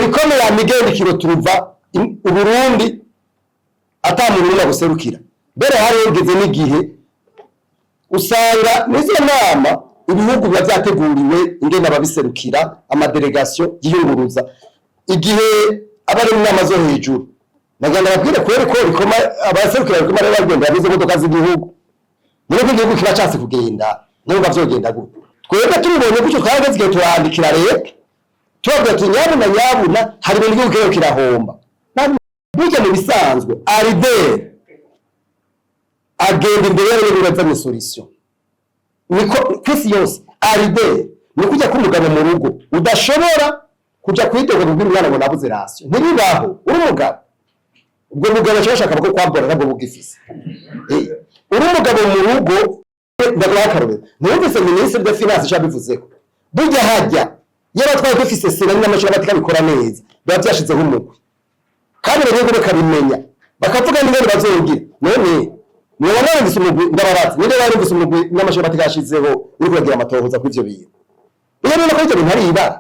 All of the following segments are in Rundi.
Olucome yamigenda ikiroturuva Uburundi ata muntu n'umwe abuserukira. Mbere hari hageze n'igihe usanga n'izo nama ibihugu biba vyateguriwe ingene ababiserukira, ama délégations yiyunguruza igihe aba ari mu nama zo hejuru. Nagenda babwire kweri ko Olucome, abaserukira Olucome rero bagenda bize modoka z'igihugu. Niyo ko igihugu kiba canse kugenda, niyo bavyogenda gute? Twebwe tubibonye gutyo, twageze igihe turandikira leta, tubabwira tuti: "Nyabuna, nyabuna, hari ibintu igihugu kiriko kirahomba." Burya mu bisanzwe leader agenda imbere y'abanyagihugu azanye solution. Niko kwisi yose, leader ni kujya k'umugabo mu rugo. Udashobora kuja kwidoga kubwira umwana ngo nabuze ration, ntibibaho. Uri umugabo, ubwo mugabo ashaka ko kwambura ntabwo bugifise. Uri umugabo mu rugo. Ndaguha akarorero: ntiwumvise ministre de finance icyo bivuzeko? Burya hajya iyo abatwaye dufise sena n'amashuri batikabikora neza, biba byashizeho umugwi, kandi abanyagihugu bakabimenya, bakavuga n'ingene bazogira. None niba narumvise umugwi, ndababaza, niba narumvise umugwi n'amashuri batikashizeho uri kuragira amatohoza kuri ivyo bintu, iyo rero ko ivyo bintu ari ibara,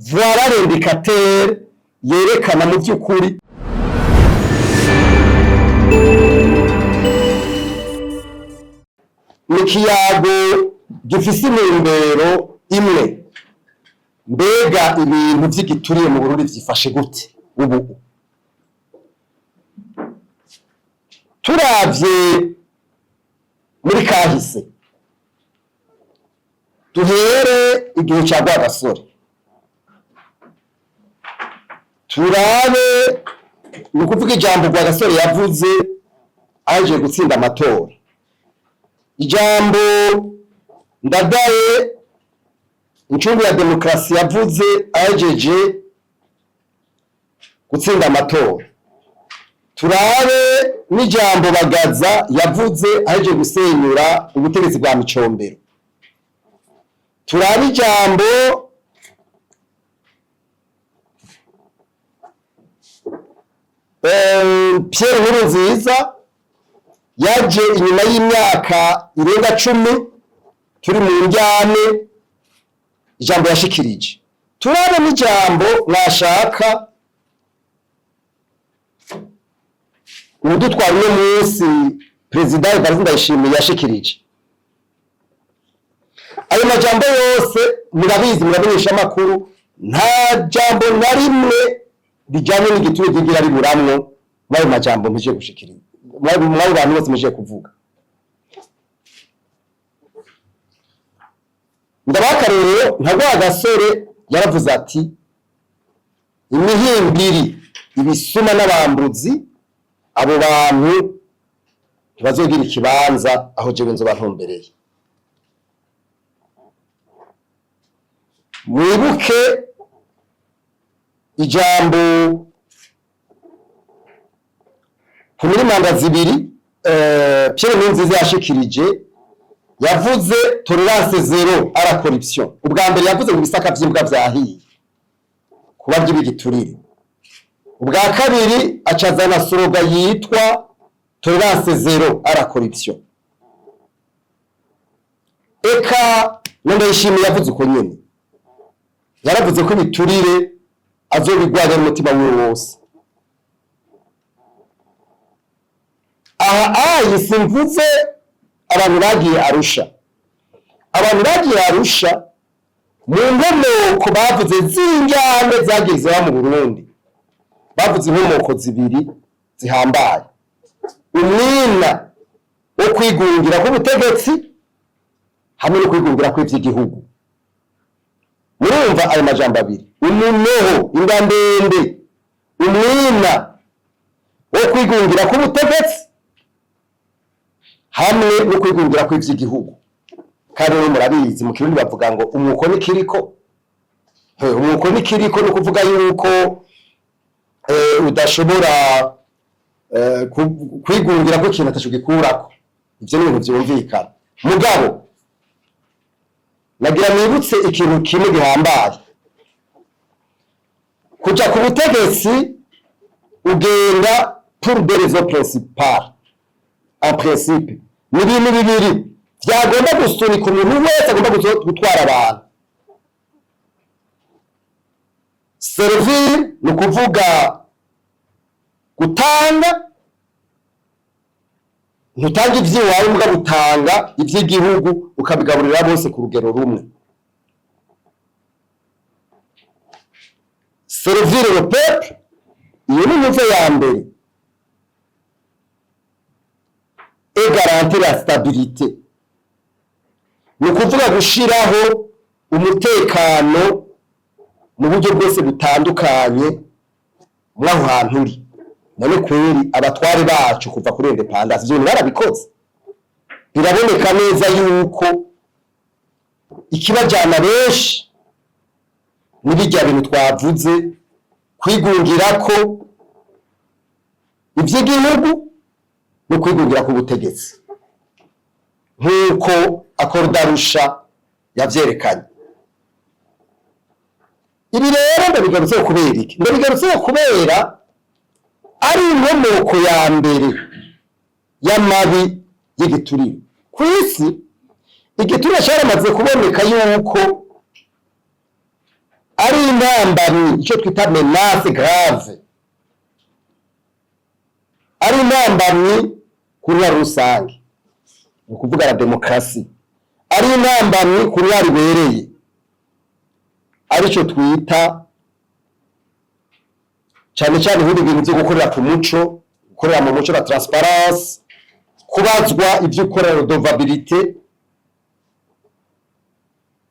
voilà l'indicateur yerekana mu by'ukuri. Ni ikiyago gifise intumbero imwe: mbega ibintu vy'igituriye mu Burundi vyifashe gute ubu? Turavye muri kahise, duhere igihe ca Rwagasore, turabe, ni ukuvuga ijambo Rwagasore yavuze aje gutsinda amatora, ijambo Ndadaye, incungu ya demokarasi, yavuze ahejeje gutsinda amatora, turabe n'ijambo Bagaza yavuze ahejeje gusenyura ubutegetsi bwa Micombero, turabe ijambo Pierre Nkurunziza yaje inyuma y'imyaka irenga 10 turi mu njyane, ijambo yashikirije, turabe n'ijambo mwashaka uwudutwara uno munsi, Perezida Evariste Ndayishimiye, yashikirije. Ayo majambo yose murabizi, muramenyesha amakuru, nta jambo na rimwe rijyanye n'igituro ryigira riburamwo muri ayo majambo mpije gushikiriza, muri abo bantu bose mpije kuvuga. Ndabaha akarorero nka Rwagasore yaravuze ati: "Imihimbiri, ibisuma n'abambuzi, abo bantu ntibazogira ikibanza aho jewe nzoba ntumbereye." Mwibuke ijambo ku muri manda zibiri Pierre Nkurunziza yashikirije, yavuze tolérance zéro à la corruption. Ubwa mbere yavuze ngo ibisaka vy'imbwa vyahiye kuba ry'ibigiturire. Ubwa kabiri acazana slogan yitwa tolérance zéro à la corruption. Eka Ndayishimiye yavuze uko nyene, yaravuze ko ibiturire azobigwanya n'umutima wiwe wose. Aha ayi simvuze abantu bagiye Arusha. Abantu bagiye Arusha, mu nkomoko bavuze z'injyane zagiye ziba mu Burundi, bavuze inkomoko zibiri zihambaye: umwina wo kwigungira k'ubutegetsi hamwe no kwigungira kw'ivy'igihugu. Murumva ayo majambo abiri: umunoho, inda ndende, umwina wo kwigungira k'ubutegetsi hamwe no kwigungira kw'ivy'igihugu. Kandi rero murabizi, mu Kirundi bavuga ngo umwuko n'ikiriko. Umwuko n'ikiriko ni ukuvuga yuko udashobora kwigungira ko ikintu ataco gikurako. Ivyo ni ibintu vyumvikana. Mugabo nagira nibutse ikintu kimwe gihambaye: kuja ku butegetsi ugenda pour des raisons principales. En principe ni ibintu bibiri vyagomba gusunika umuntu wese agomba gutwara abantu: Servir ni ukuvuga gutanga, ntutanga ivy'iwawe muga gutanga ivy'igihugu, ukabigaburira bose ku rugero rumwe. Servir le peuple, iyo ni imvo ya mbere. Et garantir la stabilité, ni ukuvuga gushiraho umutekano mu buryo bwose butandukanye muri aho hantu uri. None kweri abatware bacu kuva kuri indépendance ivyo bintu barabikoze? Biraboneka neza yuko ikibajana benshi n'ibijya bintu twavuze, kwigungira ko ivy'igihugu no kwigungira ku butegetsi, nk'uko Accord d'Arusha yavyerekanye. Ibi rero ndabigarutseho kubera iki? Ndabigarutseho kubera ari inkomoko ya mbere y'amabi y'igiturire ku isi. Igiturire cyaramaze kuboneka yuko ari intambamyi, icyo twita menace grave, ari intambamyi ku ntwaro rusange, ni ukuvuga la demokarasi, ari intambamyi ku ntwaro ibereye, aricyo twita cyane cyane ibindi bintu byo gukorera ku muco, gukorera mu muco, la transparence, kubazwa ibyo ukorera, redevabilité,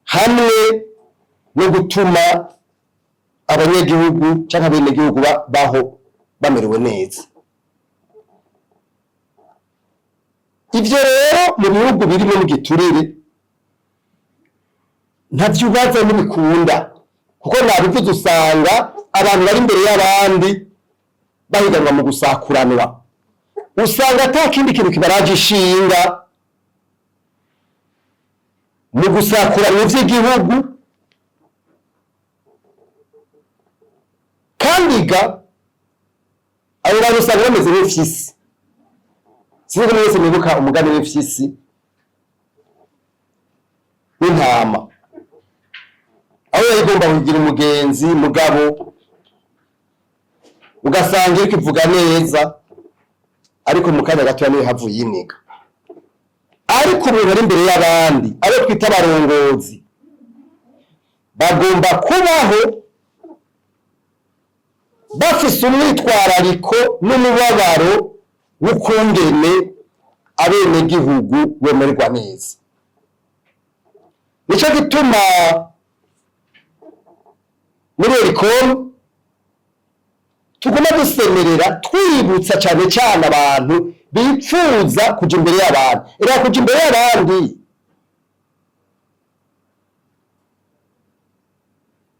hamwe no gutuma abanyagihugu cyangwa abenegihugu baho bamerewe neza. Ivyo rero mu bihugu birimo n'igiturire ntavyubaza, ntibikunda, kuko nabivuze, usanga abantu bari imbere y'abandi bahiganwa mu gusakuranwa, usanga ata kindi kintu kibaraje ishinga mu gusakuranwa ivy'igihugu. Kandi ga abo bantu usanga bameze nk'imfyisi. Sinzi ko mwese mwibuka umugani w'imfyisi w'intama, aho yari igomba kugira umugenzi, mugabo ugasanga iriko ivuga neza, ariko mu kanya gatoya niyo havuye iniga. Ariko umuntu ari imbere y'abandi, abo twita abarongozi, bagomba kubaho bafise umwitwarariko n'umubabaro w'ukungene abenegihugu bemererwa neza. Nico gituma muri Ôlicom tuguma dusemerera, twibutsa cyane cyane abantu bipfuza kuja imbere y'abandi. Era kuja imbere y'abandi,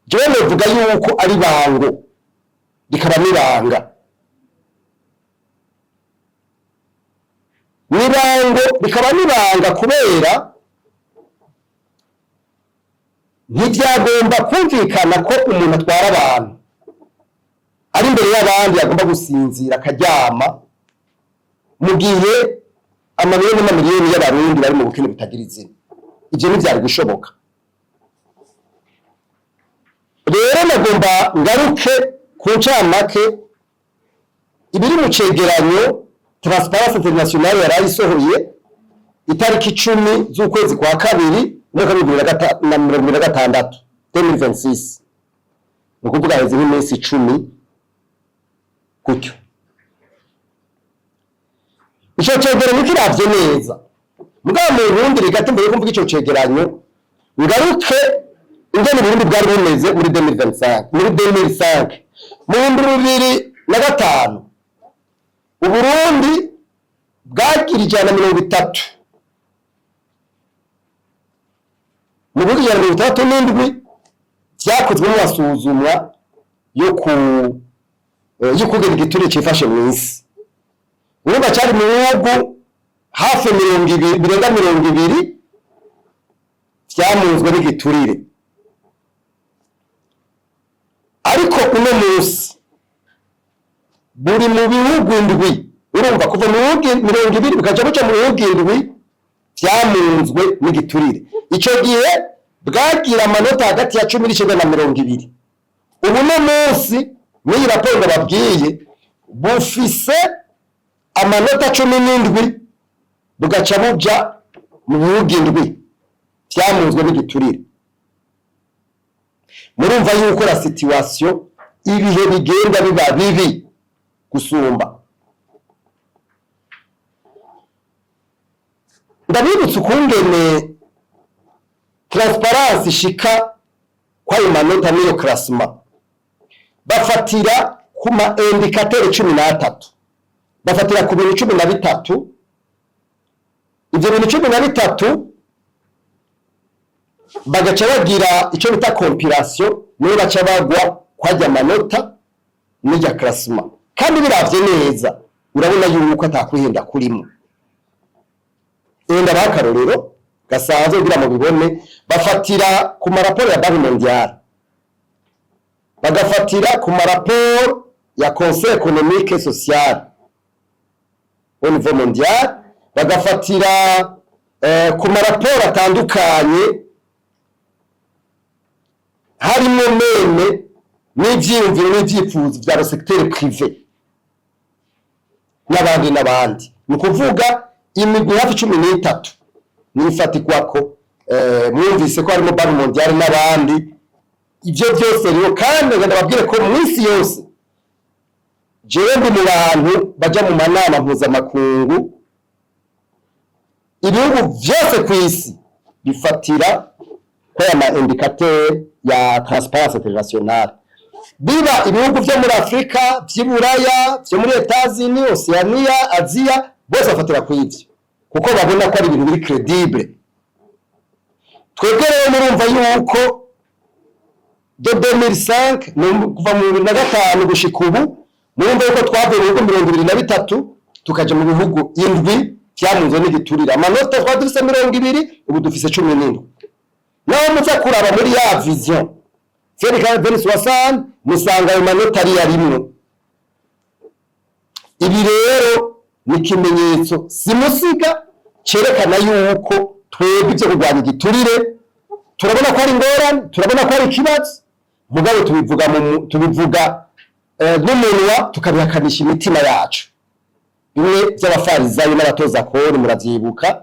jewe novuga yuko ari bango rikaba n'ibanga, nibango rikaba n'ibanga, kubera ntibyagomba kumvikana ko umuntu atwara abantu ari imbere y'abandi agomba gusinzira akaryama mu gihe amamiliyoni n'amamiliyoni y'Abarundi bari mu bukene butagira izina. Ibyo ntibyari gushoboka. Rero nagomba ngaruke ku ncamake ibiri mu cegeranyo Transparency International yarayisohoye itariki 10 z'ukwezi kwa kabiri umwaka wa 2026, 2026, ni ukuvuga heze nk'iminsi 10 gutyo. Ico cegeranyo kiravye neza, mugabo mu Burundi, gato mbere yuko mvuga ico cegeranyo, ngaruke ingene Burundi bwari bumeze muri 2025, muri 2005, mu 2005 Uburundi bwagira 130 mu bihugu 167 vyakozwe n'amasuzumwa yo ku y'ukungene igiturire cifashe mw'isi. Urumva cari mu bihugu hafi 20, birenga 20 vyamunzwe n'igiturire. Ariko uno munsi buri mu bihugu indwi. Urumva, kuva mu bihugu 20 bukaja buca mu bihugu indwi vyamunzwe n'igiturire. Ico gihe bwagira amanota hagati ya 19 na 20. Ubu no munsi n'iyi raporo ndababwiye, bufise amanota 17, bugaca buja mu bihugu indwi vyamunzwe n'igiturire. Murumva yuko la situation, ibihe bigenda biba bibi gusumba. Ndabibutsa ukungene Transparency ishika kw'ayo manota n'iyo classement. Bafatira ku ma indicateurs 13, bafatira ku bintu 13. Ivyo bintu 13 bagaca bagira icyo bita compilation, niyo baca bagwa kwajya amanota n'irya classement. Kandi biravye neza, urabona yuko atakwihenda kurimo. Enda bakarorero gasanzwe kugira mu bibone: bafatira ku maraporo ya Banque mondiale, bagafatira ku maraporo ya Conseil économique et social au niveau mondial, bagafatira ku maraporo atandukanye, harimo même n'ivyiyumviro n'ivyifuzo vya secteur privé n'abandi n'abandi. Ni ukuvuga imigwi hafi 13 nifatikwako. Mwumvise ko harimo Banque mondiale n'abandi. Ivyo byose rero, kandi ngenda babwire ko mu isi yose, jewe ndi mu bantu baja mu manama mpuzamakungu, ibihugu vyose ku isi bifatira ko aya ma indicateur ya Transparency International, biba ibihugu vyo muri Afrika, vy'iburaya, vyo muri Etats-Unis, Oceania, Aziya, bose bafatira ku ivyo kuko babona ko ari ibintu biri crédible. Twebwe rero murumva yuko de 2005, kuva mu 2005 gushika ubu, murumva yuko twavuye mu bihugu 23 tukaja mu bihugu indwi vyamunzwe n'igiturire. Amanota twari dufise 20, ubu dufise 17. Naho muza kuraba muri ya vision Ferika 2060, musanga ayo manota ari yarimwo. Ibi rero ni ikimenyetso simusiga cerekana yuko twebwe ibyo kurwanya igiturire turabona ko ari ingorane, turabona ko ari ikibazo, mugabo tubivuga n'umunwa, tukabihakanisha imitima yacu. Bimwe by'abafarizayo n'abatoza kori, muravyibuka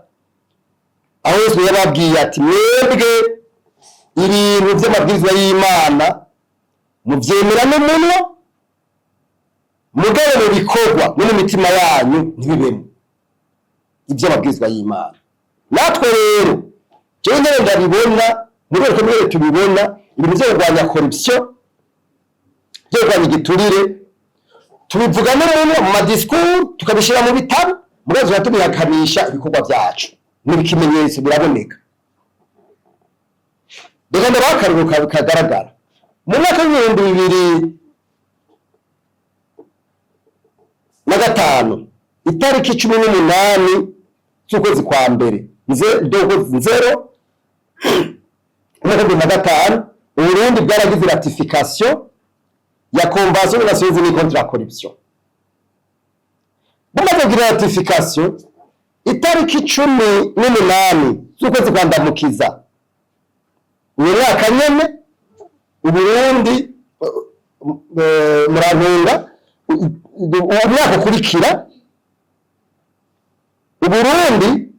aho Yesu yababwiye ati: "Mwebwe ibintu by'amabwirizwa y'Imana muvyemera n'umunwa, mugabo mu bikorwa no mu mitima yanyu ntibibemo iby'amabwirizwa y'Imana." Natwe rero, jewe nyene ndabibona, muri reko mwere tubibona, ibintu vyo kurwanya corruption, byo kurwanya igiturire, tubivuga n'umunwa, mu ma discours, tukabishyira mu bitabo, mugabo tuba tubihakanisha ibikorwa byacu. Ni ikimenyetso, biraboneka. Reka ndabaha akarorero kagaragara. Mu mwaka w'2005, itariki 18 z'ukwezi kwa mbere, nzero umwaka w'2005, Uburundi bwaragize ratification ya Convention des Nations Unies contre la corruption. Bumaze kugira ratification, itariki 18 z'ukwezi kwa Ndamukiza uyu mwaka nyene, Uburundi, murantunga, uwo mwaka ukurikira, Uburundi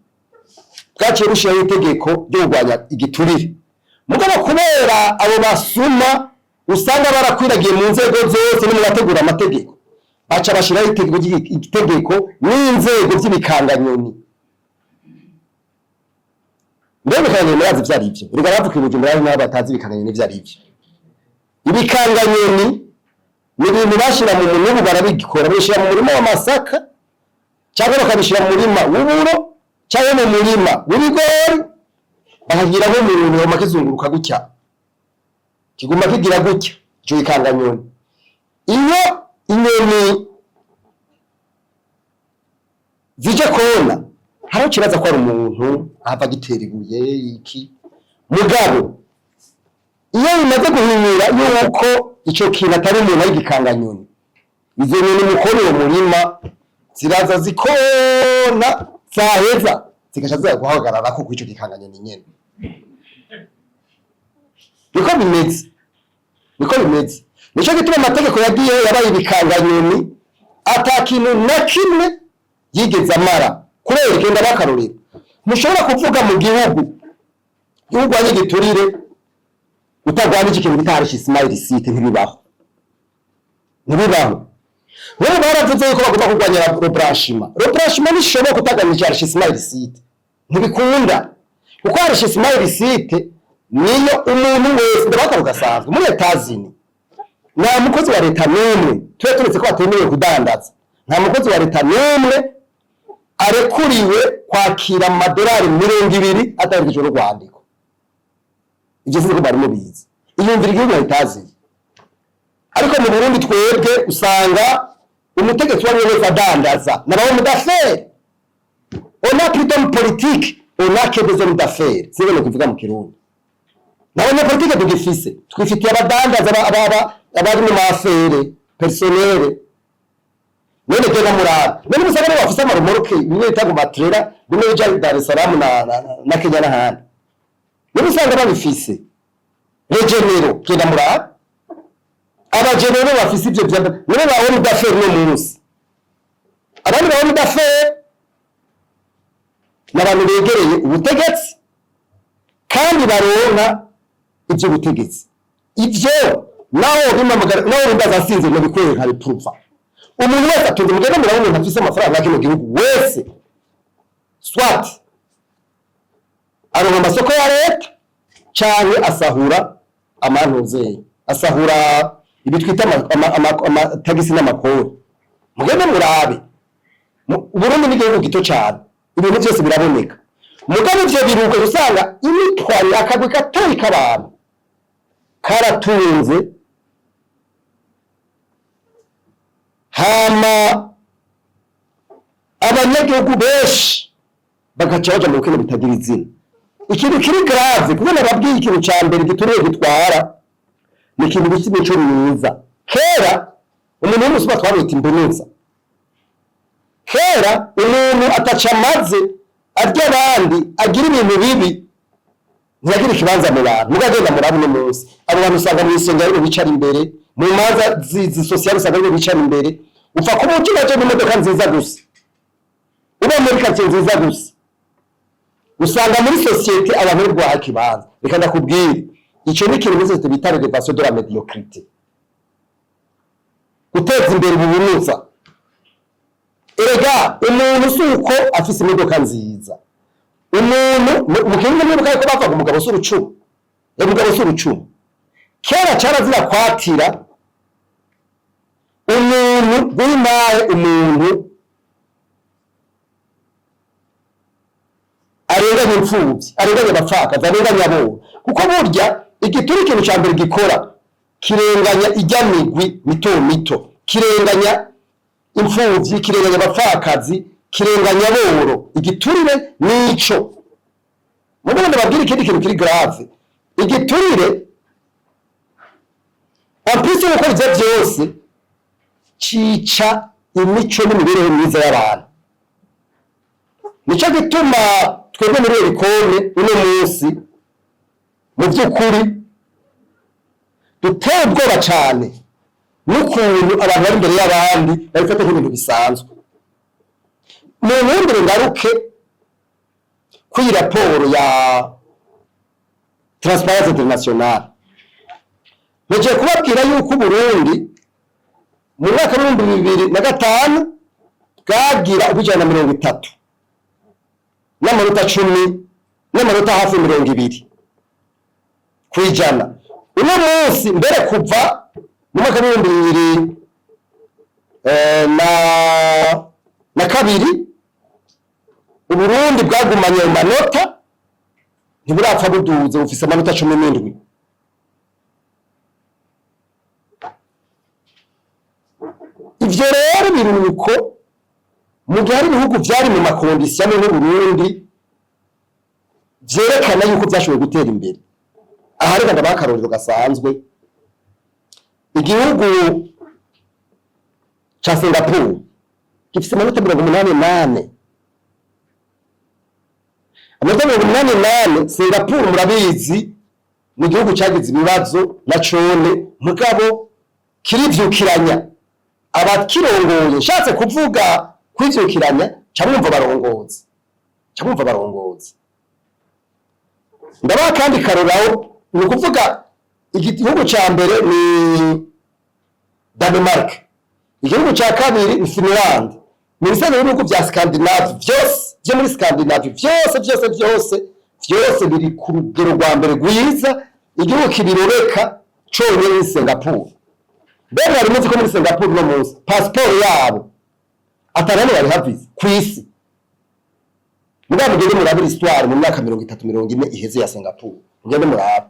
bwaciye bushyiraho itegeko ryo kurwanya igiturire. Mugabo kubera abo basuma usanga barakwiragiye mu nzego zose no mu bategura amategeko, baca bashyiraho itegeko n'inzego by'ibikanganyoni. Mbega ibikanganyoni murazi ivyo ari vyo? Reka bavuka i Bujumbura n'abo batazi ibikanganyoni ivyo ari vyo. Ibikanganyoni ni ibintu bashira mu munubu, barabikora, babishyira mu murima w'amasaka, cyangwa bakabishyira mu murima w'uburo, cyangwa mu murima w'ibigori, bakagira nk'umuntu yoma kizunguruka gutya, kiguma kigira gutya. Ico gikanganyoni, iyo inyoni zije kona, hariho kibaza ko ari umuntu ahava agitera ibuye iki. Mugabo iyo bimaze guhinyura yuko ico kintu atari umuntu, ari igikanganyoni, izo nyoni mukora uwo murima ziraza zikona, zaheza zigaca ziza guhagararako kuri ico gikanganyoni nyene. Niko bimeze, niko bimeze. Nico gituma amategeko yagiyeho yabaye ibikanganyoni, ata kintu na kimwe yigeze amara. Kubera igenda bakarorero, ntushobora kuvuga mu gihugu igihugu giturire utagwanije ikintu bita enrichissement illicite. Ntibibaho, ntibibaho. Rero baravuze yuko bagomba kurwanya le blanchiment. Le blanchiment ntishobora kutaganisha enrichissement illicite, ntibikunda, kuko enrichissement illicite niyo umuntu wese. Ndabaka rugasanzwe muri Etazini, nta mukozi wa leta n'umwe, tube turetse ko batemerewe kudandaza, nta mukozi wa leta n'umwe arekuriwe kwakira amadolari 20 ataherekejwe n'urwandiko. Ibyo sinzi ko bari mubizi. Iyumvira igihugu ya Etazini. Ariko mu Burundi twebwe usanga umutegetsi uwo ari we wese adandaza n'aba hommes d'affaires. On a plus d'hommes politiques, on a que des hommes d'affaires. Sinzi no kuvuga mu Kirundi. N'abanyapolitike tugifise, twifitiye abadandaza, abari mu ma affaires personnelles. None genda muraba, none musanga nibo bafise ama remorques, bimwe bita ngo matrera, bimwe bija Dar es Salaam na Kenya n'ahandi. None usanga babifise les généraux. Genda muraba aba généraux bafise ivyo vya none ba hommes d'affaires no munsi. Abandi ba hommes d'affaires ni abantu begereye ubutegetsi kandi baronka ivy'ubutegetsi. Ivyo naho bimamagara, naho bimbaza sinzi, no bikwereka bipruva. Umuntu wese atunze, mugende murabona umuntu afise amafaranga kino gihugu wese, soit aronka amasoko ya leta canke asahura amantuzeyi, asahura ibi twita amatagisi n'amakori. Mugende murabe. Burundi ni igihugu gito cane, ibintu byose biraboneka. Mugabo ivyo biruko usanga imitwaro, akagwi gatoyi k'abantu karatunze, hama abanyagihugu benshi bagaca baja mu bukene butagira izina. Ikintu kiri grave, kuko nababwiye, ikintu ca mbere gituriye gitwara ni ikintu bita imico myiza. Kera umuntu w'umusuma twamwita imbunuza. Kera umuntu ataca amaze arya abandi, agira ibintu bibi, ntiyagira ikibanza mu bantu. Muga agenda murabo uno munsi, abo bantu usanga mu isengero aribo bicara imbere, mu manza zisosiyale usanga aribo bicara imbere. Upfa kuba ukibaje mu modoka nziza gusa, uba muri quartier nziza gusa, usanga muri société abantu bari guhaha ikibanza. Reka ndakubwire, ico ni ikintu muri société bita l'élévation de la médiocrité, guteza imbere ububunuza. Erega umuntu si uko afise imodoka nziza. Umuntu mu kirundi, mwibuka yuko bavuga umugabo si urucumu, umugabo si urucumu. Kera carazira kwatira umuntu w'imaye, umuntu arenganya imfuvyi, arenganya abapfakazi, arenganya aboro, kuko burya igituri ikintu ca mbere gikora kirenganya ijya migwi mito mito, kirenganya imfuvyi, kirenganya abapfakazi, kirenganya aboro. Igiturire nico. Mugabo ndababwira ikindi kintu kiri grave. Igiturire, en plus yo gukora ivyo vyose, cica imico n'imibereho myiza y'abantu. Nico gituma twebwe muri Ôlicome uno munsi mu by'ukuri duteye ubwoba cane n'ukuntu abantu bari imbere y'abandi babifata nk'ibintu bisanzwe. Mu nkundire ngaruke kuri raporo ya Transparency International. Ngiye kubabwira yuko Uburundi mu mwaka w'2005 bwagira 130 n'amanota 10 n'amanota hafi 20%. Uno munsi mbere, kuva mu mwaka w'2002, Uburundi bwagumanye ayo manota, ntiburapfa buduze, bufise amanota 17. Ivyo rero biruko mu gihe hari ibihugu vyari mu ma conditions amwe n'Uburundi vyerekana yuko vyashoboye gutera imbere. Aha reka ndabaha akarorero gasanzwe: igihugu ca Singapore gifise amanota 84, amanota 84. Singapore murabizi, mu gihugu cagize ibibazo na cone, mugabo Kirivyukiranya abakirongoye. Nshatse kuvuga kwivyukiranya, ca mwumva abarongozi, ca mwumva abarongozi. Ndabaha kandi karorero. Ni ukuvuga igihugu ca mbere ni Danemark, igihugu ca kabiri ni Finland. Mu bisanzwe ibihugu vya Scandinave vyose, vyo muri Scandinave vyose, vyose, vyose, vyose biri ku rugero rwa mbere rwiza. Igihugu kibiroreka conyene ni Singapore. Mbega mwari muzi ko muri Singapore uno munsi pasiporo yabo atarane bari havize kw'isi? Mugabo mugende murabe histoire mu myaka 30, 40 iheze ya Singapore, mugende murabe,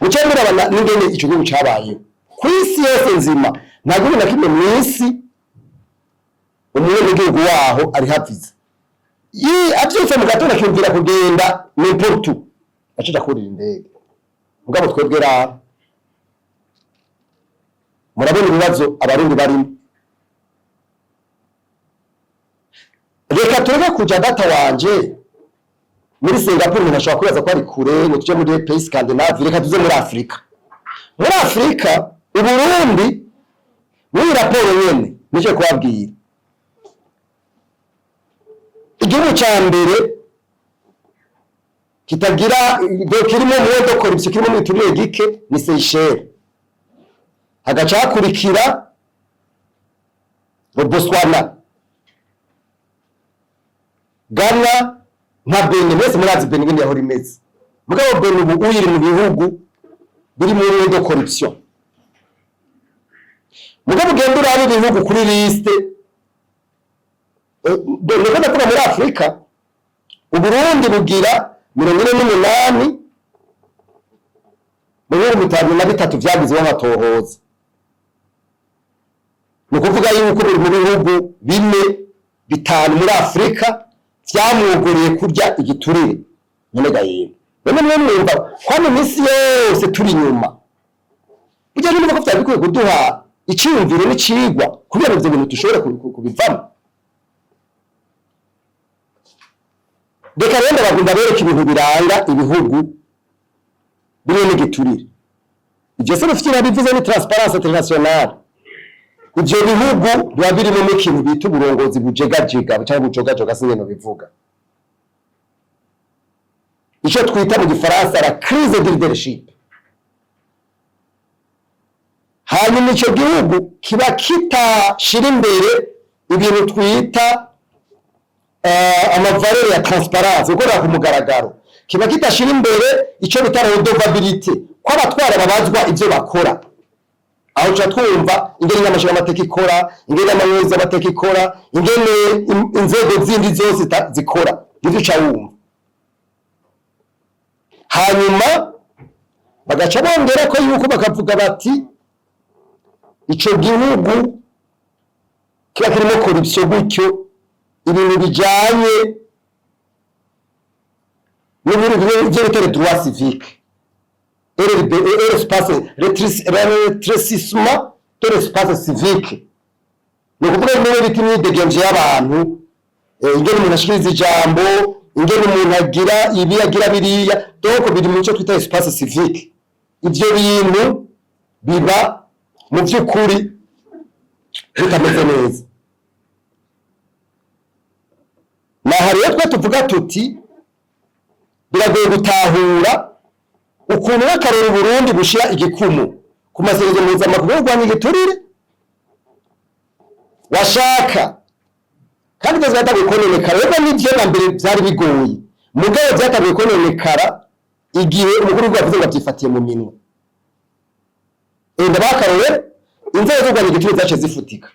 muce murabana n'ingene ico gihugu cabayeho kw'isi yose nzima. Nta gihugu na kimwe mw'isi umunyagihugu waho ari havize. Yi avyutse mu gatondo akiyumvira kugenda n'importe où, acaja kurira indege. Mugabo twebwe rero murabona ibibazo Abarundi barimo. Reka tureke kuja, data wanje, muri Singapore. Umuntu ashobora kwibaza ko ari kure, ngo tuje muri pays Scandinave. Reka tuze muri Afrika. Muri Afrika, Uburundi muri raporo nyene nico kubabwira, igihugu ca mbere kitagira, kirimo moins de corruption, kirimo n'igiturire gike, ni Seychelles. Hagaca hakurikira Botswana, Ghana nka Benin. Mwese murazi Benin ingene yahora imeze. Mugabo Benin ubu iri mu bihugu biri muri moins de corruption. Mugabo ugenda urabe ibihugu kuri liste, niko ndavuga, muri Afrika Uburundi bugira 48 mu bihugu 53 vyagizeho amatohoza. Ni ukuvuga yuko biri mu bihugu bine, bitanu muri Afurika vyamwuguriye kurya igiturire. None ga yemwe, none mwe mwumva kwama iminsi yose turi inyuma? Burya nimba ko vyari bikwiye kuduha iciyumviro n'icigwa kugira ngo ivyo bintu dushobore kubivamo. Reka rero ndabagunda bereka ibintu biranga ibihugu bimwe n'igiturire. Ivyo se bifite irabivuze ni Transparency International. Ivyo bihugu biba birimo n'ikintu bita uburongozi bujegajega cyangwa bujogajoga, singe bivuga, ico twita mu Gifaransa la crise de leadership. Hanyuma ico gihugu kiba kitashira imbere ibintu twita ama valeurs ya transparence, gukorera ku mugaragaro. Kiba kitashira imbere ico bita redevabilité, ko abatwara babazwa ivyo bakora. Aho tuca twumva ingene inama nshingamateka ikora, ingene amayobozi y'amateka ikora, ingene inzego zindi zose zikora, nivyo uca wumva. Hanyuma bagaca bongera ko yuko bakavuga bati ico gihugu kiba kirimo corruption gutyo, ibintu bijanye n'ibyo bita les droits civiques et l'espace, rétrécissement de l'espace civique, ni ukuvuga bimwe bita imyidegemvyo y'abantu, ingene umuntu ashikiriza ijambo, ingene umuntu agira ibi, agira biriya. Donc biri mu cyo twita espace civique. Ivyo bintu biba mu vy'ukuri bitameze neza. Naha rero twe tuvuga tuti biragoye gutahura ukuntu n'akarero Burundi bushira igikumu ku masezerano mpuzamakungu yo kurwanya igiturire washaka, kandi byose byatanguye kononekara. Rero n'ivyo na mbere vyari bigoye, mugabo vyatanguye kononekara igihe umukuru w'igihugu yavuze ngo avyifatiye mu minwe. Enda bakarore, inzego zo kurwanya igiturire zaciye zifutika.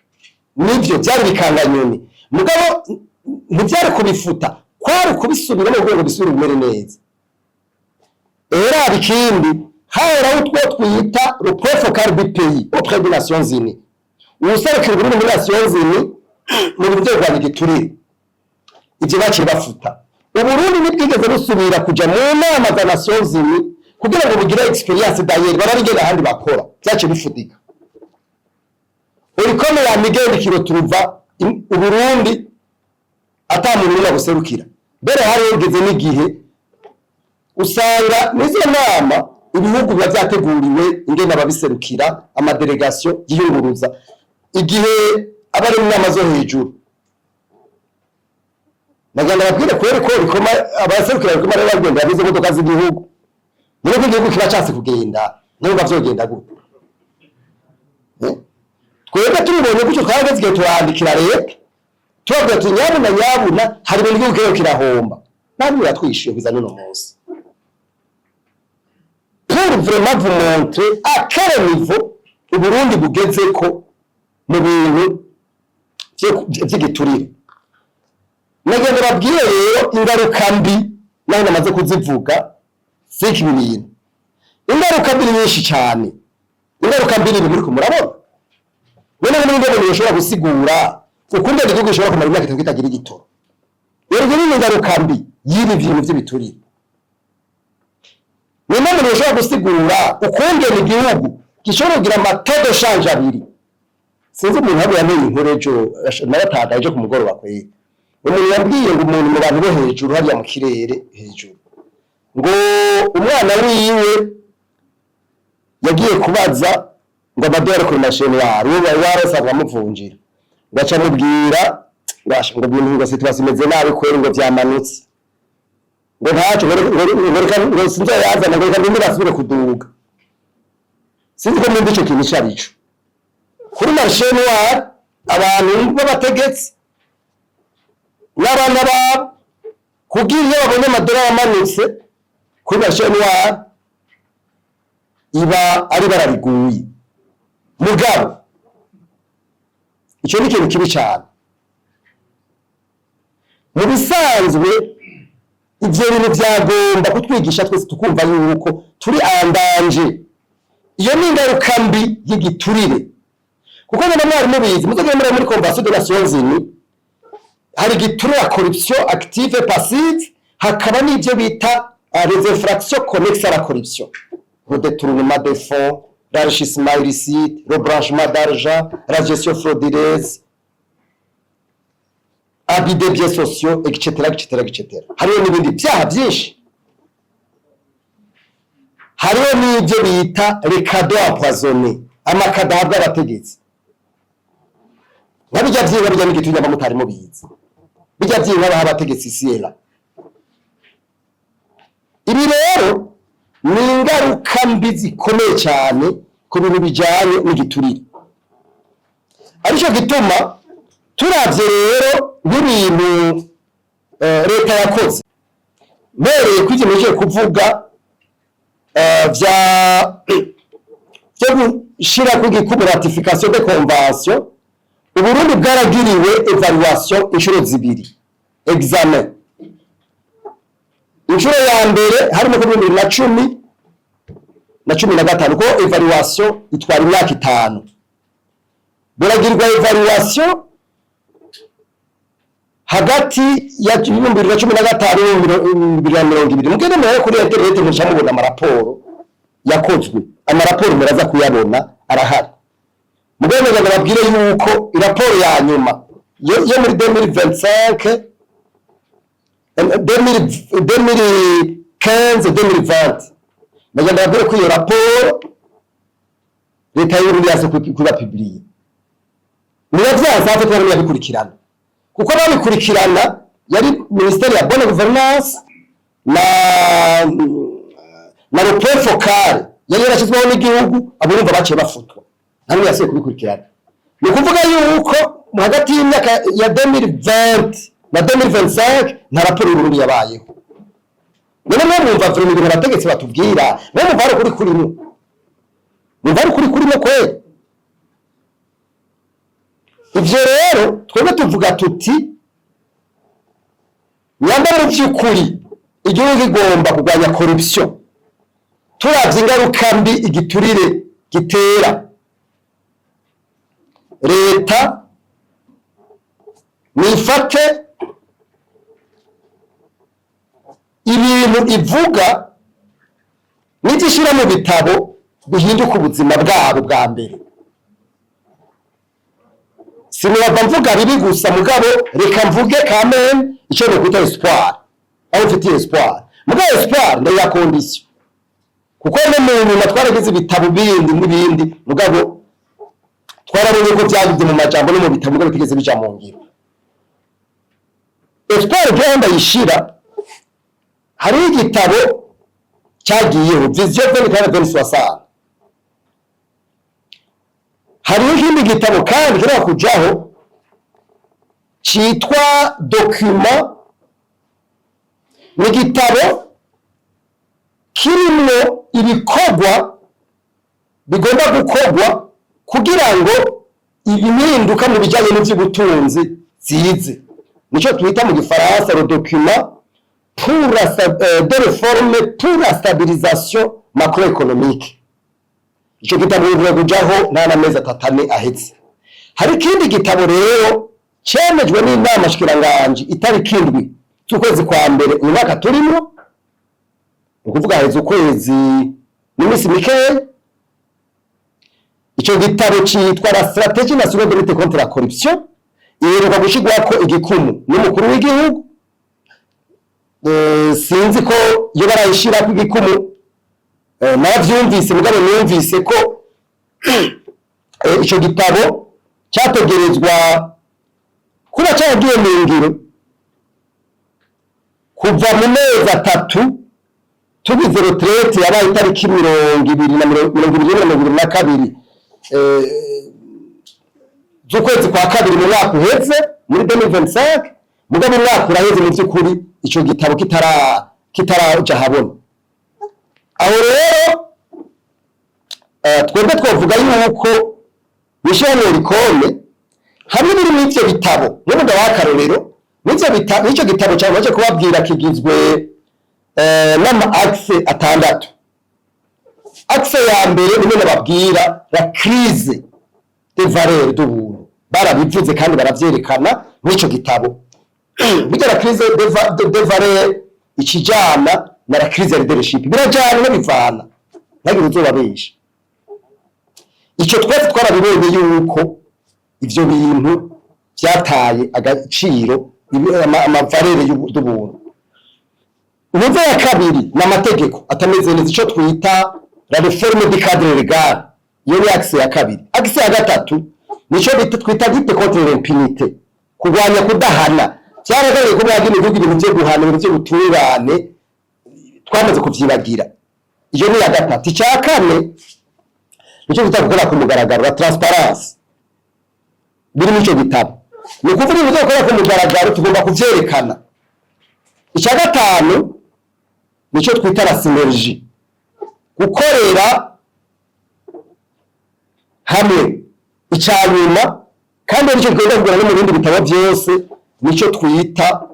Nivyo vyari bikanganyoni, mugabo ntivyari kubifuta, kwari kubisubiramo kugira ngo bisubire bimere neza. Era ikindi, hahoraho utwo twita le point focal du pays auprès des Nations Unies, uwuserukira Uburundi muri Nations Unies mu bintu vyo kurwanya igiturire. Ivyo baciye bafuta. Uburundi ntibwigeze busubira kuja mu nama za Nations Unies kugira ngo bugire expérience. D'ailleurs barabigenda ahandi bakora, vyaciye bifutika. Urikome ya migende kiroturuva Uburundi ata muntu n'umwe abuserukira. Mbere hari hageze n'igihe usanga n'izo nama Ibihugu biba vyateguriwe ingene ababiserukira, ama délégations yiyunguruza igihe aba ari mu nama zo hejuru. Nagenda babwire kweri ko bikoma abaserukira bikoma rero bagenda bize modoka z'igihugu. Niyo ko igihugu kiba case kugenda, niyo bavyogenda gute? Twebwe tubibonye gutyo, twarageze igihe turandikira leta, tubabwira tuti: "Nyabuna, nyabuna, hari ibintu igihugu kiriko kirahomba." Ntabwo biratwishyuye kugeza n'uno munsi. Pour vraiment vous montrer à quel niveau Uburundi bugezeko mu bintu vy'igiturire. Nagenda babwire rero ingaruka mbi, naho namaze kuzivuga z'iki bintu. Ingaruka mbi ni nyinshi cyane. Ingaruka mbi ni ibi muriko murabona. None muri ndebe bishobora gusigura ukundi igihugu gishobora kumara imyaka 3 kitagira igitoro. Rero ni ingaruka mbi y'ibi bintu vy'ibiturire. None umuntu ushobora gusigura ukungene igihugu gishobora kugira ama taux de change abiri? Sinzi umuntu habo yamenye inkuru ejo, naratagaye ejo ku mugoroba kweri. Umuntu yambwiye ngo umuntu mu bantu bo hejuru hariya mu kirere hejuru, ngo umwana wiwe yagiye kubaza ngo amadolari kuri marché noir, uwo bari warasanzwe amuvunjira, ngo aca amubwira ngo asha, ngo ibintu, ngo situation imeze nabi kweri, ngo vyamanutse, ngo ntaco, ngo reka, ngo sinzoyazana, ngo reka ndinde asubire kuduga. Sinzi ko mwumva ico kintu ico arico. Kuri marché noir, abantu b'abategetsi n'abana babo, kugira iyo babonye amadolari amanutse kuri marché noir, iba ari barariguye. Mugabo icyo ni ikintu kibi cyane. Mu bisanzwe ivyo bintu byagomba kutwigisha twese, tukumva yuko turi en danger. Iyo ni ingaruka mbi y'igiturire, kuko niba mwari mubizi, muzogende muri Convention des Nations Unies, hari igiturire, corruption active, passive, hakaba n'ibyo bita les infractions connexes à la corruption: le détournement des fonds, l'enrichissement illicite, le blanchiment d'argent, la gestion frauduleuse, abus de biens sociaux, etc., etc., etc. Hariho n'ibindi byaha byinshi, hariho n'ibyo bita les cadeaux empoisonnés, ama cadeaux ahabwa abategetsi, nka bijya vyinka, bijya n'igitunya mutari mubizi, bijya vyinka baha abategetsi siyera. Ibi rero ni ingaruka mbi zikomeye cyane ku bintu bijyanye n'igiturire. Aricyo gituma turavye rero nk'ibintu leta yakoze, mpereye kuri ivyo mpejeje kuvuga vya byo gushira ku gikumu ratification de convention, Uburundi bwaragiriwe évaluation inshuro zibiri, examen. Inshuro ya mbere harimo kuri 2010 na 15, ko évaluation itwara imyaka 5. Buragirwa évaluation hagati ya 2015 n'ibihumbi 2020. Mugende murabe kuri internet, muca mubona amaraporo yakozwe. Amaraporo muraza kuyabona, arahari. Mugende ngo babwire yuko iraporo ya nyuma yo muri 2025, 2015, 2020, bagenda babwire ko iyo raporo leta y'Uburundi yase kuba publier. Niba vyanse hafi twari yabikurikirana, kuko babikurikirana yari ministère ya bonne gouvernance na le point focal yari yarashyizweho n'igihugu. Abo urumva baciye bafutwa, nta n'umwe yasubiye kubikurikirana. Ni ukuvuga yuko mu hagati y'imyaka ya 2020 na 2025 nta raporo y'Uburundi yabayeho. None mwe mwumva vraiment ibintu abategetsi batubwira, mwe mwumva hari ukuri kurimo? Mwumva hari ukuri kurimo kweri? Ivyo rero twebwe tuvuga tuti: nyamba mu vy'ukuri igihugu kigomba kurwanya corruption, turavye ingaruka mbi igiturire gitera, leta nifate ibintu ivuga n'ivyo ishira mu bitabo bihinduka ubuzima bwabo bwa mbere. Sinubava mvuga bibi gusa, mugabo reka mvuge quand même icyo nokwita espoir, aho mfitiye espoir. Mugabo espoir ndayiha condition. Kuko no mu nyuma twaragize ibitabo bindi n'ibindi, mugabo twarabonye ko byagize mu majambo no mu bitabo, mugabo bitigeze bija mu ngiro. Espoir rero ndayishira, hariho igitabo cyagiyeho, Vision 2040 60. Hariho ikindi gitabo kandi kiriya kujaho citwa document, ni igitabo kirimwo ibikorwa bigomba gukorwa kugira ngo impinduka mu bijyanye n'iby'ubutunzi zize. Nicyo twita mu Gifaransa le document pour la de réforme pour la stabilisation macroéconomique. Icyo gitabo bivuga kujaho nta n'amezi 3, 4 ahetse. Hari ikindi gitabo rero cemejwe n'inama shikiranganji itariki 7 z'ukwezi kwa mbere uyu mwaka turimo, ni ukuvuga haheze ukwezi n'iminsi mikeya. Icyo gitabo cyitwa la Stratégie nationale de lutte contre la corruption, iheruka gushyirwako igikumu n'umukuru w'igihugu. Sinzi ko iyo barayishirako igikumu, naravyumvise, mugabo numvise ko ico gitabo cyategerezwa kuba cyaragiye mu ngiro kuva mu mezi 3 tugize retraite, yabaye itariki 20 na 20 na 22 z'ukwezi kwa kabiri mu mwaka uheze, muri 2025. Mugabo umwaka uraheze mu by'ukuri ico gitabo kitaraja habona. Aho rero twebwe twavuga yuko mw'ishirahamwe Olucome, hamwe biri muri ivyo bitabo, n'ubundi w'akarorero n'ivyo bitabo, n'icyo gitabo cyamaze kubabwira kigizwe n'ama axe atandatu. Axe ya mbere nimwe nababwira, la crise des valeurs d'ubuntu, barabivuze kandi baravyerekana mw'ico gitabo. Burya la crise des valeurs ikijana na la crise ya leadership, birajana no bivana, ntagire uzobabesha. Ico twese twarabibonye yuko ivyo bintu vyataye agaciro, ama valeurs y'ubuntu. Umuvo ya kabiri ni amategeko atameze neza, ico twita la réforme du cadre légal. Iyo ni axe ya kabiri. Axe ya gatatu nico bita twita lutte contre l'impunité, kurwanya kudahana. Byaragaragaye ko mwagiye ibihugu, ibintu vyo guhana, ibintu vy'ubutungane twamaze kuvyibagira. Iyo ni iya gatatu. Icya kane nicyo twita gukora ku mugaragaro, la transparence, biri muri ico gitabo. Ni ukuvuga ibintu byo gukora ku mugaragaro tugomba kuvyerekana. Icya gatanu nicyo twita la synergie, gukorera hamwe. Icya nyuma kandi nicyo twenda kugura no mu bindi bitabo byose, nicyo twita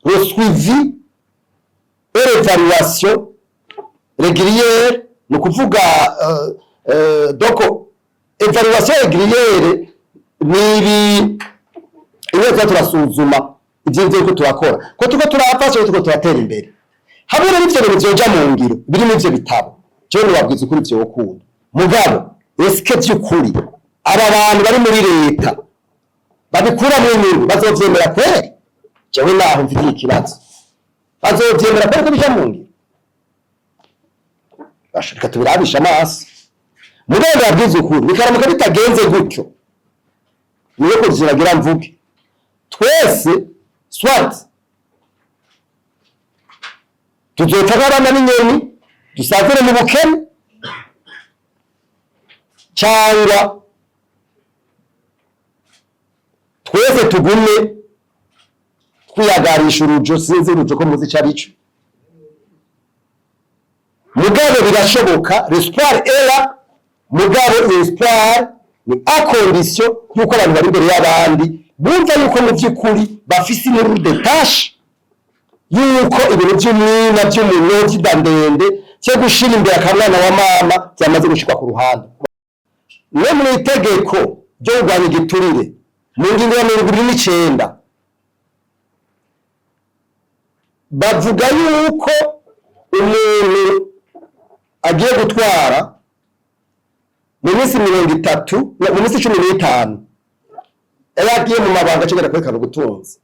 le suivi et l'évaluation régulière. Ni ukuvuga donc évaluation régulière ni ibi iyo tuba turasuzuma ibyo turiko turakora, ko turiko turapfa cyangwa turiko turatera imbere. Hamwe rero ivyo bintu vyoja mu ngiro biri muri ivyo bitabo, jewe nobabwiza ukuri, vyokunda. Mugabo eske vy'ukuri aba bantu bari muri leta babikuramwo inyungu bazovyemera kweri? Jewe naho mfitiye ikibazo. Bazovyemera kweri ko bija mu ngiro? Basha, reka tubirabishe amaso. Mugabo ndababwiza ukuri, bikaramuka bitagenze gutyo, niyo kuziragira mvuge twese, soit tuzopfa nk'abana b'inyoni dusazire mu bukene, cyangwa twese tugume twiyagarisha urujo. Sinzi urujo ko muzi ico arico, mugabo birashoboka. L'espoir est là, mugabo l'espoir ni à condition yuko abantu bari imbere y'abandi bumva yuko mu by'ukuri bafise une lourde tâche, yuko ibintu by'umwina, by'umunyo, by'inda ndende, cyo gushira imbere akamwana wa mama byamaze gushikwa ku ruhande. No mu itegeko ryo kurwanya igiturire, mu ngingo ya 29, bavuga yuko umuntu agiye gutwara, mu minsi 30, mu minsi 15 yari agiye mu mabanga, acigera kwerekana ubutunzi.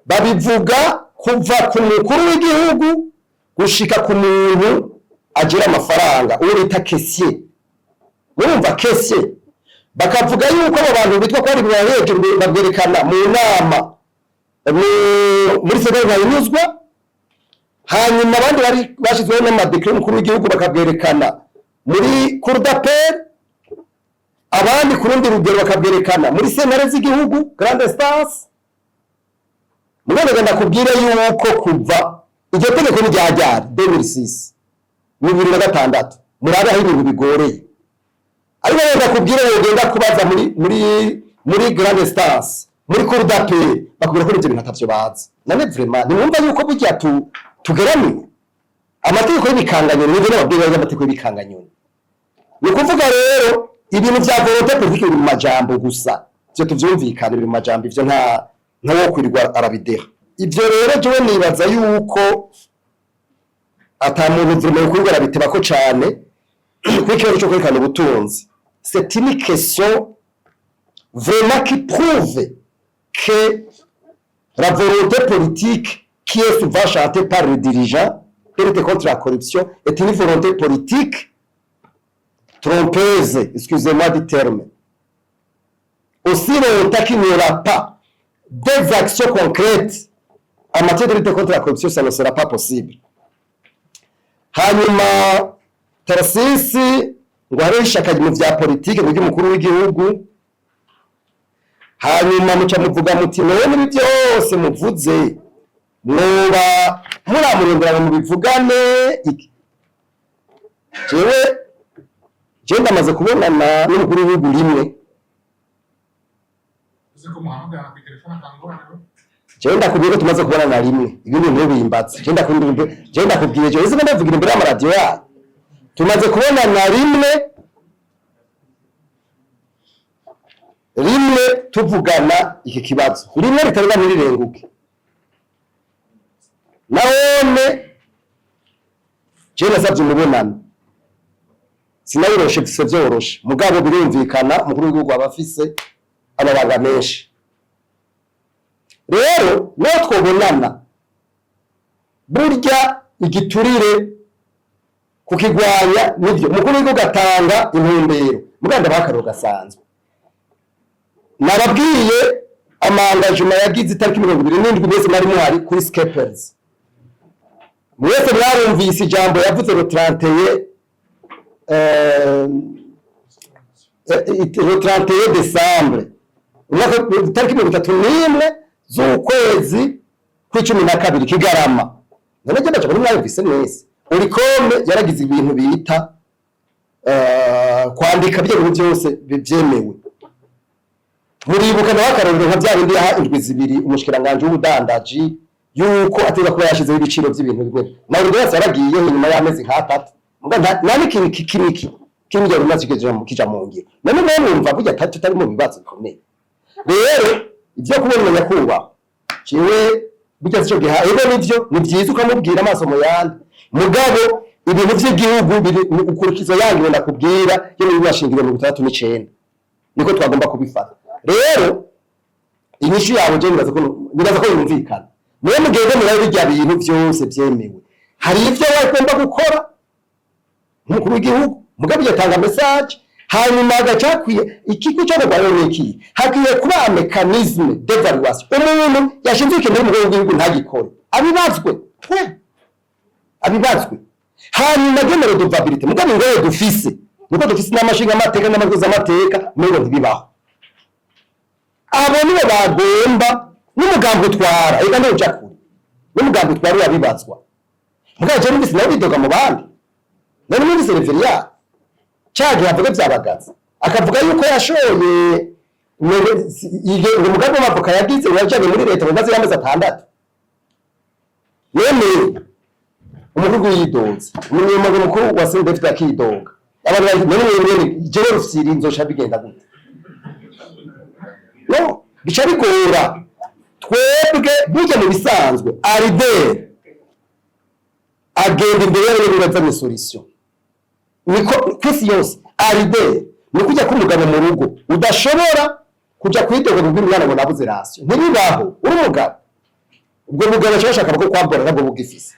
Babivuga kuva ku mukuru w'igihugu gushika ku muntu. agira amafaranga, uwo bita caissier. Murumva caissier, bakavuga yuko abo bantu bitwa ko ari hejuru babwerekana mu nama muri sentare ntahinyuzwa, hanyuma abandi bari bashyizweho n'ama décrets y'umukuru w'igihugu bakabwerekana muri cour d'appel, abandi ku rundi rugero bakabwerekana muri sentare z'igihugu, grande instance. Mugabo ndakubwire yuko kuva iryo tegeko ni ryajyari 2006, 2006, murabe aho ibintu bigoreye. Ariko rero ndakubwire, wogenda kubaza muri grande instance, muri cour d'appel, bakubwira ko ibyo bintu atavyo bazi. None vraiment ntimwumva yuko burya tugeramiwe? Amategeko y'ibikanganyoni nibyo nababwiye, y'amategeko y'ibikanganyoni. Ni ukuvuga rero ibintu vya volonté politique biri mu majambo gusa. Ivyo tuvyumvikane, biri mu majambo, ivyo nta wo kwirirwa arabideha. Ivyo rero jewe nibaza yuko ata muntu vraiment kwirirwa arabitebako cane, kuko ikibazo cyo kwerekana ubutunzi, c'est une question vraiment qui prouve que la volonté politique qui est souvent chantée par les dirigeants de lutte contre la corruption est une volonté politique trompeuse, excusez-moi du terme. Aussi longtemps qu'il n'y aura pas des actions concrètes en matière de lutte contre la corruption, ça ne sera pas possible. Hanyuma Tarasisi ngo hariho ishaka mu vya politike mu ry'umukuru w'igihugu, hanyuma muca muvuga muti: "None ibi byose muvuze mwoba muramurondera ngo mubivugane iki?" Jewe ndamaze kubonana n'umukuru w'igihugu rimwe. Uzi ko muhamagara ku telefone akangorane? Jewe ndakubwiye ko tumaze kubonana rimwe, ibindi ntubimbatse. Jewe ndakubwiye, jewe uzi ko ndavugira imbere y'amaradiyo yayo. Tumaze kubonana rimwe, rimwe tuvugana iki kibazo, rimwe ritarenga ntirirenguke. Nahone jewe nasabye umubonano, sinawuroshe, se vyoroshe, mugabo birumvikana, umukuru w'igihugu aba afise amabanga menshi. Rero niyo twobonana, burya igiturire kukigwanya nibyo umukuru w'igihugu atanga intumbero. Muganda bakariro gasanzwe nababwiye, ama engagements yagize itariki 27, mwese mwari muhari kuri Skeppers, mwese mwarumvise ijambo yavuze le 31, le 31 décembre, umwaka, itariki 31 z'ukwezi kw'icumi na kabiri, Kigarama. None je ndaje muri, mwayumvise mwese. Olucome yaragize ibintu bita kwandika byo bintu byose byemewe. Muribuka nawe akarorero nka bya bindi yaha indwi 2 umushikiranganji w'ubudandaji yuko ateza kuba yashizeho ibiciro by'ibintu bimwe, nawe buri wese yaragiye inyuma y'amezi nk'atatu, muga nta n'ikintu kimiki kimwe bimaze kija mu ngiro. None mwe mwumva burya tutari mu bibazo bikomeye? Rero ibyo kubona nyakubahwa, jewe burya sico giha. Ego nivyo, ni vyiza ukamubwira amaso mu yandi, mugabo ibintu vy'igihugu biri ukurikiza yangiwe ndakubwira yo muri bashingiro 69, niko twagomba kubifata. Rero inyishu yawe je nibaza ko yumvikana. Mwe mugende murabe birya bintu vyose vyemewe, hari ivyo bagomba gukora nk'umukuru w'igihugu, mugabo yatanga message, hanyuma agacakwiye ikigo cyo kurwanya n'iki, hakwiye kuba mécanisme d'évaluation. Umuntu yashinzwe ikintu mu rwego rw'igihugu ntagikore, abibazwe twe, abibazwe, hanyuma agene redevabilité. Mugabo ingorane dufise nuko dufise n'amashinga amateka n'amaguzi amateka mbego ntibibaho. Abo nibo bagomba n'umugambi utwara, eka ntuja kure, n'umugambi utwara urabibazwa. Mugabo je numvise nawe bidoga mu bandi. None numvise Reverien cagihe avuga vyabagaza, akavuga yuko yashoye ngo umugambi w'amavoka yagize yajanye muri leta mu mazi y'amezi 6. None umukuru yidoze, umunyamabanga mukuru wa CNDD akidoga, abantu bari none mwene jewe Rufyiri nzosha bigenda gute? No bica bigora. Twebwe burya mu bisanzwe leader agenda imbere y'abanyagihugu azanye solution, niko kwisi yose. Leader ni kujya k'umugabo mu rugo udashobora kuja kwidoga kubwira umwana ngo nabuze ration, ntibibaho. Uri umugabo, ubwo mugabo ashaka ko kwambura ntabwo bugifise.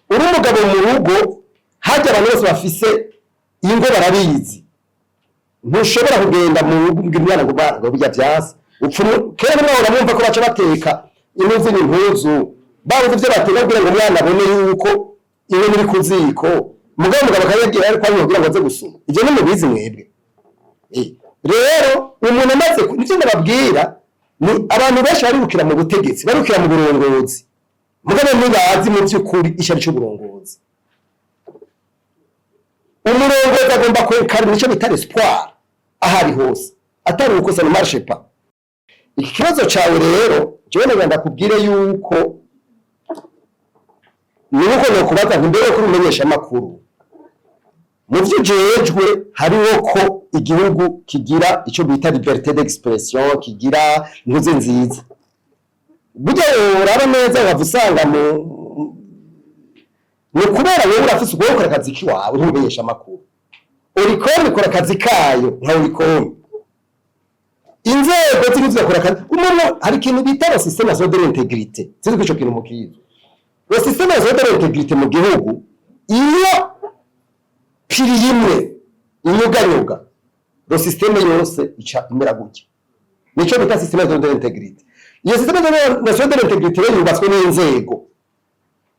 Uri umugabo mu rugo. Hajya abantu bose bafise ingo barabizi, ntushobora kugenda mu rugo ubwira umwana ngo ngo burya vyase upfumu. Kera nimwe mwumva ko baca bateka impuzu n'impuzu, babuze ivyo bateka kugira ngo umwana abone yuko iwe biri ku ziko, mugabo akababwira ariko ari kugira ngo aze gusuma. Ivyo ni mubizi mwebwe. Rero umuntu amaze nivyo ndababwira, ni abantu benshi baribukira mu butegetsi, baribukira mu burongozi, mugabo ntibazi mu by'ukuri ishyari c'uburongozi. Umurongozi agomba kwerekana nicyo bita l'espoir aho ari hose, atari uko ça ne marche pas. Iki kibazo cawe rero, jewe nagira ndakubwire yuko ni uko nokubaza nti mbere yuko umenyesha amakuru mu vyo ujejwe, hariho ko igihugu kigira ico bita liberté d'expression, kigira intuze nziza. Burya uraba neza ukava usanga mu ni ukubera wowe urafise ukuboko, ukora akazi kiwawe ntumenyesha amakuru. OLUCOME ikora akazi kayo nka OLUCOME, inzego zirimo zigakora akazi. Umuntu, hari ikintu bita le système national de l'intégrité, sinzi ko ico kintu mukizi. Le système national de l'intégrité mu gihugu, iyo pilier imwe inyuganyuga, le système yose ica imera gutya. Nico bita système national de l'intégrité. Iyo système national de l'intégrité rero yubatswe n'inzego: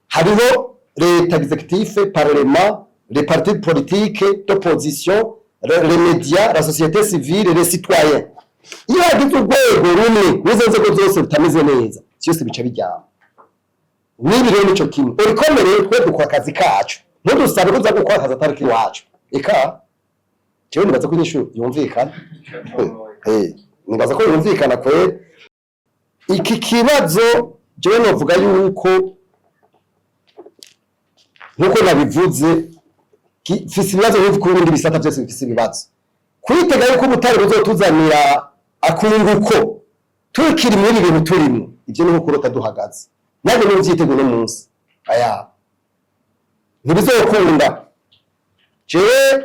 hariho leta, exécutif, parlement, les partis politiques d'opposition, les médias, la société civile, les citoyens. Iyo hagize urwego rumwe n'izo nzego zose rutameze neza, byose bica bijyana. N'ibi rero nico kimwe. OLUCOME rero, twe dukora akazi kacu, ntudusabe ko tuza gukora akazi atari kiwacu. Eka jewe nibaza ko inyishu yumvikana. Nibaza ko yumvikana kweri. Iki kibazo jewe novuga yuko, nkuko nabivuze, gifise ibibazo nk'uko ibindi bisata byose bifise ibibazo. Kwitega yuko ubutare buzotuzanira akunguko tukiri muri ibi bintu turimo, ibyo ni nko kurota duhagaze. Nanjye niba uvyitega uno munsi, aya ntibizokunda. Jewe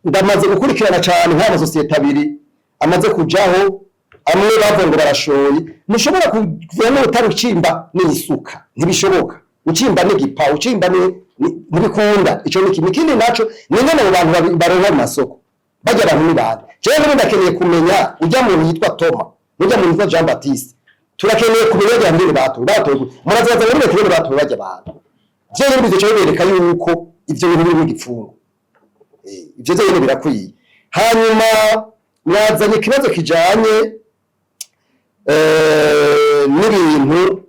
ndamaze gukurikirana cane nk'amasosiyete abiri amaze kujaho, amwe bavuga ngo barashoye. Ntushobora kuvamo ubutare ucimba n'isuka, ntibishoboka. Ucimba n'igipa, ucimba ntibikunda. Ico ni kimwe. Ikindi naco ni ingene abo bantu baronka mu masoko. Bajya abantu ni bande? Jewe n'ubu ndakeneye kumenya ujya muntu yitwa Toma n'ujya muntu yitwa Jean Baptiste. Turakeneye kumenya bajya ngene batowe, batowe gute? Murazaza muri leta ingene batowe bajya abantu. Jewe rero bizoca bibereka yuko ivyo bintu biri mu gipfungu. Ivyo vyonyene birakwiye. Hanyuma mwazanye ikibazo kijanye n'ibintu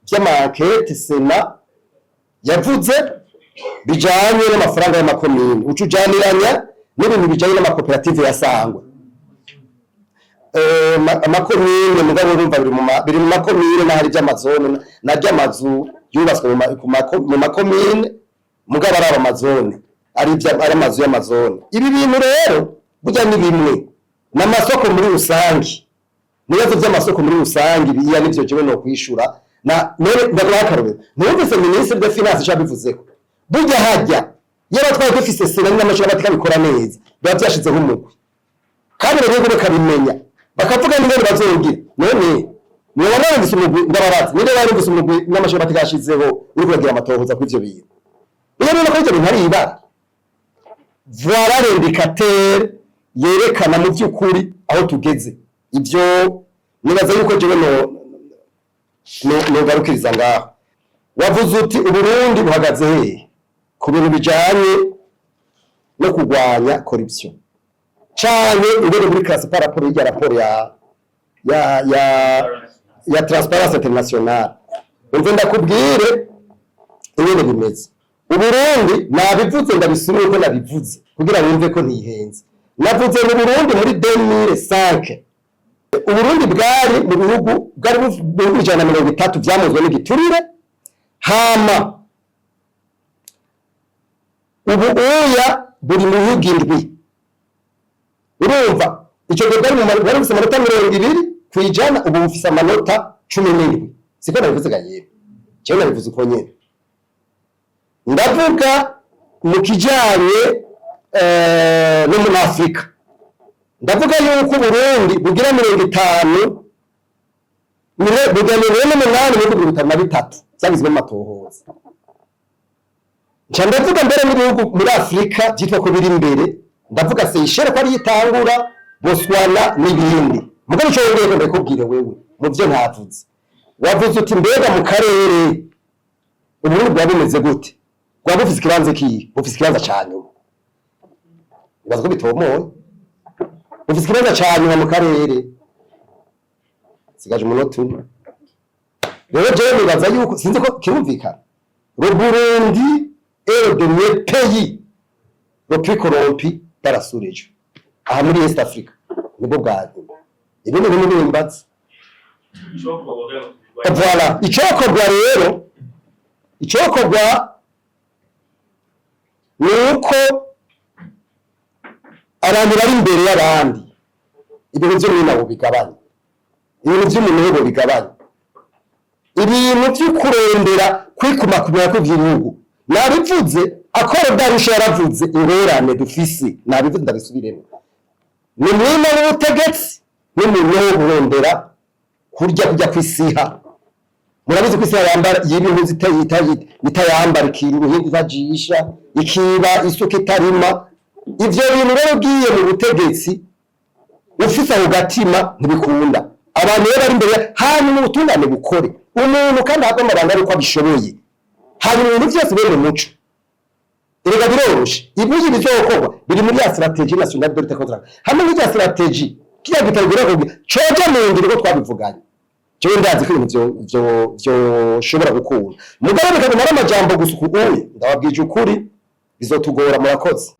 vy'ama enquêtes CENA yavuze bijanye n'amafaranga y'amakomine, uca ujaniranya n'ibintu bijanye n'amakoperative yasangwe. Amakomine, mugabo urumva biri mu makomine, n'ahari by'amazone na ry'amazu yubatswe mu makomine, mugabo ari amazone, ari amazu y'amazone. Ibi bintu rero burya ni bimwe n'amasoko muri rusange, ibibazo by'amasoko muri rusange. Iya nivyo jewe no kwishura na none ndaguha akarorero. Numvise ministre de finance ico yabivuzeko. Burya hajya iyo twari dufise CENA n'amashuri batikabikora neza, biba vyashizeho umugwi, kandi rero bakabimenya, bakavuga n'ingene bazogira. None niba narumvise umugwi, ndababaza, niba narumvise umugwi n'amashuri batikashizeho uri kuragira amatohoza kuri ivyo bintu, iyo rero ko ivyo bintu ari ibara, voilà l'indicateur yerekana mu by'ukuri aho tugeze. Ibyo nibaza yuko jewe no nogarukiriza ngaho. Wavuze uti Uburundi buhagaze hehe ku bintu bijanye no kurwanya corruption, canke ingene muri classe par rapport y'irya raporo ya Transparency International. Umve ndakubwire ingene bimeze. Uburundi, nabivuze, ndabisubire uko nabivuze kugira wumve ko ntihenze. Navuze mu Burundi muri 2005, Uburundi bwari mu bihugu, bwari mu bihugu 130 vyamuzwe n'igiturire. Hama ubu uya buri mu bihugu indwi. Urumva ico gihe bwari bufise amanota 20%, ubu bufise amanota 17. Siko nabivuze ga yewe? Jewe nabivuze uko nyene. Ndavuga mu kijanye no muri Afrika, ndavuga yuko Uburundi bugira 50, bugira 48 mu bihugu 53 vyagizwe mu matohoza. Nca ndavuga mbere n'ibihugu muri Afurika byitwa ko biri imbere, ndavuga Seychelles ko ariyo itangura, Botswana n'ibindi. Mugabo ico wongeye ko ndakubwire wewe mu byo ntavuze, wavuze uti: "Mbega mu karere Uburundi bwaba bumeze gute, bwaba bufise ikibanza kihe?" Bufise ikibanza ca nyuma. Ibaza ko bitomoye, bufise ikibanza ca nyuma mu karere. Sigaje umunota umwe rero. Jewe nibaza yuko, sinzi ko kirumvikana, le Burundi est le dernier pays le plus corrompu dans la sous-région. Aha muri East Africa nibwo bwa nyuma. Ibindi bintu bimbaza. Voilà, icokorwa rero, icokorwa ni uko abantu bari imbere y'abandi, ibintu vy'umwina bigabanya, ibintu vy'umuntu bigabanya, ibintu vyo kurondera kwikumakumira kw'igihugu. Nabivuze, accord d'Arusha yaravuze ingorane dufise, nabivuze, ndabisubiremo: ni mwina w'ubutegetsi n'umuntu wo kurondera kurya kujya kwisiha. Murabizi ko isiha yambara yiba impuzu itayambara, ikiba uruhindu itajisha, ikiba isuka itarima. Ivyo bintu rero, ugiye mu butegetsi ufise ako gatima, ntibikunda. Abantu rero bari imbere, hanyuma ubutungane bukore, umuntu kandi ahabwe amabanga ari uko abishoboye, hanyuma ibintu vyose bene umuco. Erega biroroshe, ibuye bizokorwa biri muri ya stratégie nationale de lutte contre la, hamwe n'irya stratégie, kiriya gitabo gira coja mu ngiro ko twabivuganye. Jewe ndazi ko ibintu vyo vyoshobora gukunda, mugabo bikaguma ari amajambo gusa. Uku uye ndababwije ukuri, bizotugora. Murakoze.